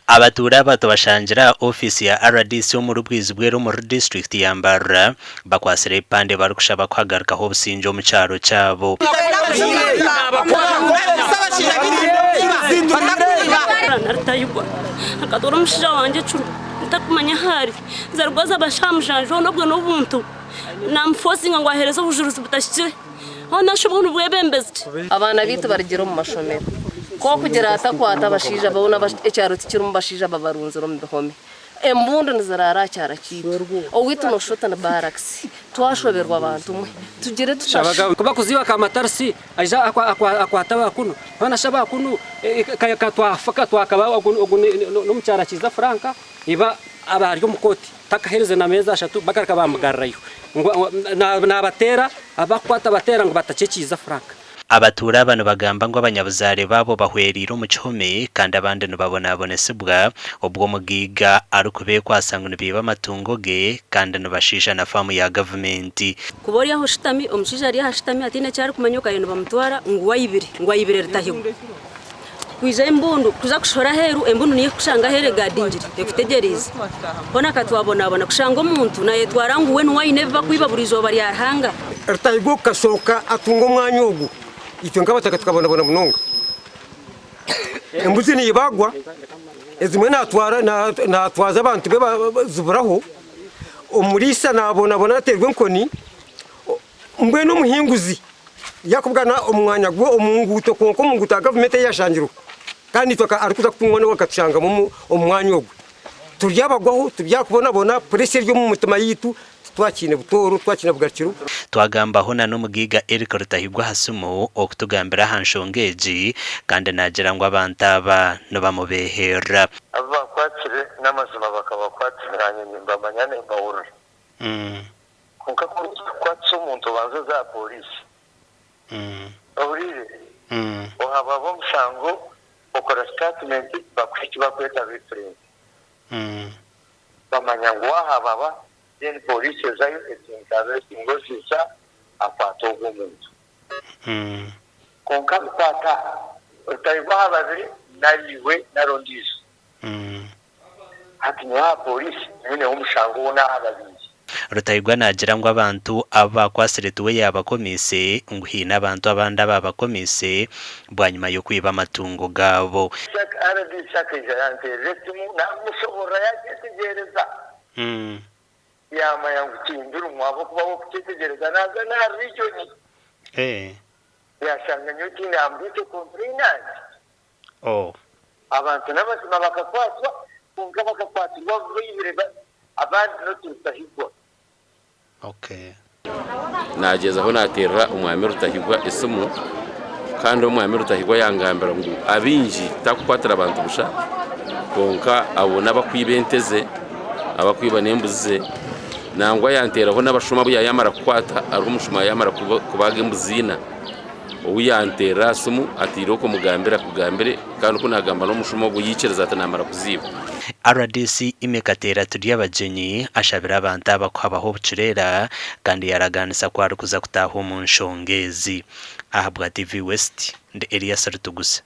Abatuura aba tubashangire aha ofiisi ya rdc omuri Bwizibwera omuri disiturikiti ya Mbarara bakwatsire ebipande barikushaba kuhagarikaho obusingye omu kyaro kyabo. Abaana baitu barugire omu mashomero. Ku orikugira atakwata abashaija boona ekyaro tikirimu bashaija babarunzire omu bihome. Embundu niziraara aha kyaro kyaitu. Owaitu nooshusha oti ni barakisi. Twashoberwa bantu mwe. Tugire tuta shi? Ku bakuziiba aka matarisi aija akwata aba kunu hoona shi aba kunu ka twakaba ogu n'omukyara Kiiza Frank iba aba ari omu kooti takaherize na meezi ashatu bagaruka bamugarurayo ngu nabateera abakukwata bateera ngu batakye Kiiza Frank. Abatuura aba nibagamba ngu abanyabuzaare baabo bahwereire omu kihome kandi abandi nibabonabonesibwa obwo omugaiga arikubekwatsa ngu nibaiba amatungo ge kandi nibashiisha na faamu ya gavumenti. Kuba ori aho oshutami, omushaija ari aho ashutami ataine eki arikumanya okare nibamutwara ngu we aibire, ngu aibire Rutahigwa. Kwija embundu kuza kushohora aheeru, embundu niyo ekukushanga aheeru egadingire ekutegyereize. Hoona ka twabonabona kushanga omuntu nayetwara ngu we niwe aine ebi bakwiba buri izooba rya Ruhanga. Rutahigwa kukasooka atunga omwanya ogu, itwe nk'abataka tukabonabona munonga. Embuzi nibagwa, ezimwe natwara natwaza abantu be ziburaho, omuriisa nabonabona ateerwa enkoni, Mbwenu omuhinguzi yakubugana omu mwanya gwe omu nguuto kwonka omu nguuto ya gavumenti ei yashangirwe kandi itwe arikuza kutungwa nawe akatushangamu omu mwanya ogwe. Turi abagwaho, turi aha kubonabona, puresha eri omu mitima yaitu, titwakiine butooro, titwakiine bugarukiro. Twagambaho na n'omugaiga Eric Rutahigwa aha simu okutugambira aha nshonga egi kandi naagira ngu abantu aba nibamubeeherera. Abu baakwatsire n'amazima bakabakwatsa, naanye nimbamanya nimbahurira. Kwonka ku orikuza kukwatisa omuntu obanza oze aha pooriisi. Ohuriire? Ohabaaba omushango, okora sitaatimenti, bakuha eki barikweta referensi. Bamanya ngu waahababa, then pooriisi ezayo etinka arestinga ofiisa, akwata ogwo omuntu. Kwonka bikwata otaihwa aha babiri nari iwe nari ondiijo. Hati nyowe aha pooriisi nyineho omushango ou naahababiire. Rutayigwa naagira ngu abantu abu baakwatsire tiwe yaabakomiise ngu haine abantu abandi abaabakomiise bwanyima y'okwiba amatungo gaabo. RDC akaija yanteerera esimu naamushoboorora yaagyetegyereza. Yaamanya ngu timbirimu ahabw'okuba we okukyetegyereza naaza n'aha riijoni. Yaashanga nyowe tindaamubwise complainant. Abantu n'amazima bakakwatwa, kwonka bakakwatirwa abu baibire abandi not Rutahigwa. Naagyezaho naateerera Omwami Rutahigwa esimu kandi Omwami Rutahigwa yangambira ngu abaingi takukwatira bantu busha kwonka abo n'abakwiba ente ze, abakwiba n'embuzi ze. Nangwa yanteeraho n'abashuma abu yaayamara kukwata hariho omushuma yaamara kubaaga embuzi ina. Ou yanteerera aha simu ataireho kumugambira akugambire kandi ku naagamba n'omushuma ogwo yaikiriza ati naamara kuziiba. Rdc Immy Kateera Turyabagyenyi ashabire abantu aba kuhabaho obucureera kandi yaragaanisa ku arikuza kutaaha omu nshonga ezi. Ahabwa TV West, ndi Elias Rutugusa.